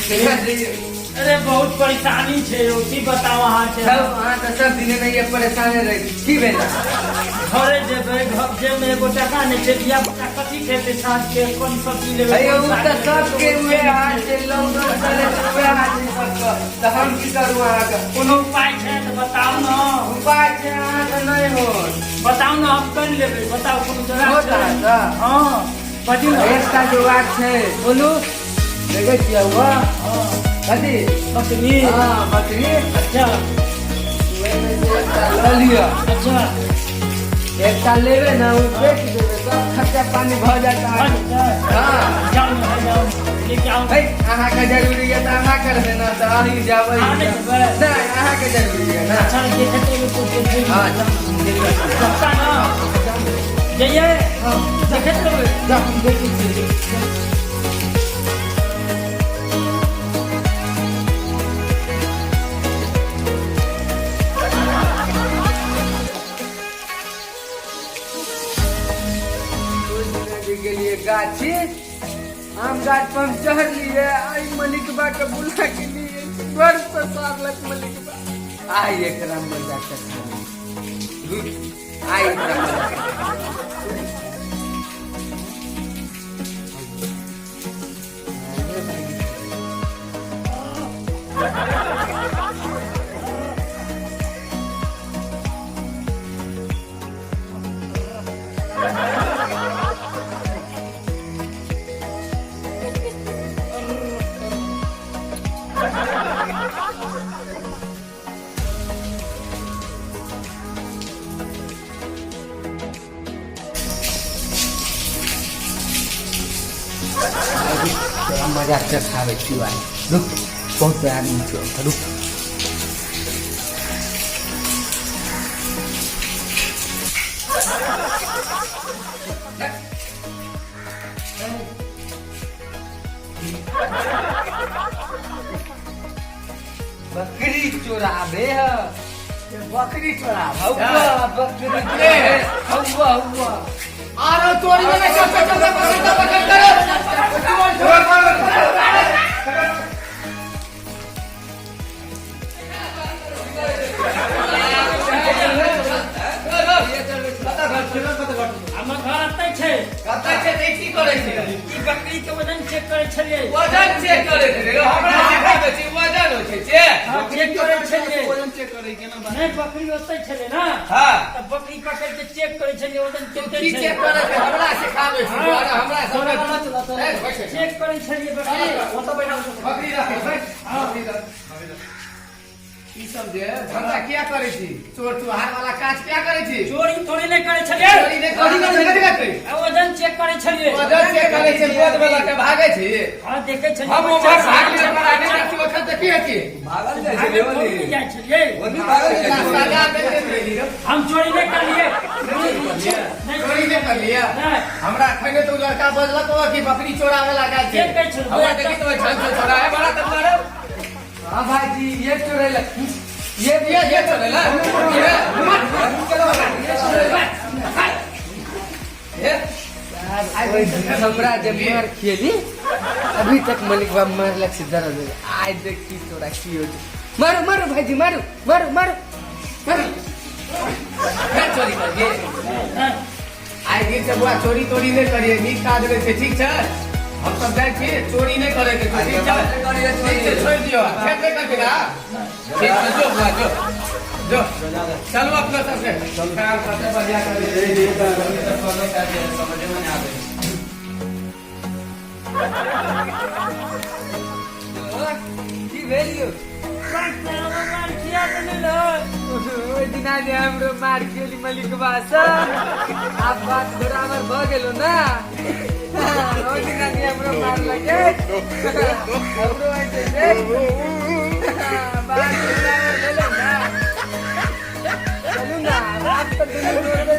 अरे बहुत परेशानी छै यौ, की बताउ अहाँके। सब अहाँ तऽ सब दिने नहि परेशाने रहै छी। की भेल? घरे जेबै, घर जेबमे एगो टका नहि छै। धिया पुता कथी खेतै साँझ के? कोन सब्जी लेबै? अयो कोन ओ साग तऽ लेबै? सबके उहे हाल छै, लॉकडाउन चलै छै, उहे हाल छै सबके। तऽ हम की करू अहाँके? कोनो उपाय छै तऽ बताउ ने। उपाय छै अहाँके, नहि होत। बताउ ने, हम कर लेबै। बताउ, कोनो जोगाड़ होत छै? अहाँके? हँ, बाजू ने। एकटा जोगाड़ छै। बोलू। देखै छियै हुआ? हँ। कथी? बकरी। हँ, बकरी। अच्छा। ओहिमे से एकटा लऽ लिअ। अच्छा। एकटा लेबै ने, ओ बेच देबै, सब खर्चा पानी भऽ जायत अहाँके। अच्छा। हँ। जाउ ने, जाउ, लेके आउ। है, अहाँके जरूरी यऽ तऽ अहाँ करबै ने, तऽ अहीं जेबै। अहाँ नहि जेबै? नहि, अहाँके जरूरी यऽ ने। अच्छा, देखते हुए कुछ देखै। हँ। पक्का ना जइए? हँ। देखैत रहबै। जाउ, हम देखै छियै। ओहि दिना जे गेलियै गाछी, आम गाछ पर हम चढ़लियै, आइ मलिकबा के बुला के लिए घर पर सारलक मलिकबा। आइ एकरा मजा चखाबै, रुक, आइ एकरा मजा चखाबै। तोरा मजा चखाबै छी आइ, रुक। बहुत आदमी छौ, रुक। बकरी चोराबे है, बकरी चोरा हौवा, बकरी के हौवा हौवा। आरो चोरी में चल चल चल, पकड़ पकड़ कर। हमर घर एतै छै। कतऽ छै तऽ की करै छै? ई बकरी के वजन चेक करै छलियै। वजन चेक करै छै? हमरा सिखाबै छै वजन होइ छै चेक? हँ, चेक करै छलियै। वजन चेक करै केना? नहि, बकरी ओतै छलै ने। हँ। तऽ बकरी पकड़ के चेक करै छलियै, वजन कते की छै। चेक करै छै? हमरा सिखाबै छै? हँ। अरे हमरा सब चेक करै छलियै बकरी। बकरी राखै छै। ई सब जे धंधा किया करै छी? चोर चुहार वाला काज किया करै छी? चोरी थोड़ी नहि करै छलियै। चोरी नहि करै छी, कथी करै? आ, वजन चेक करै छलियै। वजन चेक करै छै, गोद में लऽ के भागै छी। हँ, देखै छलियै। हम उम्हर भाग ले पर आने छी, ओखन देखी छी। भागल जाइ भागे छै। थोड़ी नहि जाइ छलियै। ओनी भागल जाइ छै। सजा दे दे। हम चोरी नहि करलियै। नहि। चोरी नहि करलियै? नहि। हमरा अखने तऽ ओ लड़का बजलक ओ कि बकरी चोरावे लगा छै। के कहै छलौ? हमरा देखी तऽ झन झन चोराए बड़ा तऽ मारे। हाँ भाईजी, ये चोरेला, ये ये चोरेला, ये ये। हमरा जे मार खेली, अभी तक मलिक बाब मारलक से दर्द हो। आइ देखी तोरा की हो। मारो मारो भाईजी, मारो मारो मारो मारो। फेर चोरी करिए? नहि। आइ दिन से बुआ चोरी तोरी नहि करिए, नीक काज रहै छै, ठीक छै? हम सब जाइ छी, चोरी नहि करे के छै, ठीक छै? ठीक छै, छोड़ि दियौ, फेर नहि करबै ना। ठीक छै, जो बुआ, जो जो, चलू अपना सबके काम सबसे बढ़िया करै। की भेल यौ? ओहि दिना जे हमरो मार खेली मलिकबा से, आब बात बराबर भऽ गेलो ना? ओहि दिना जे हमरो मारलकै, हमरो ऐसे देख, बात बराबर भेलै ना? चलू ना, आब तऽ दुनू जोड़बै।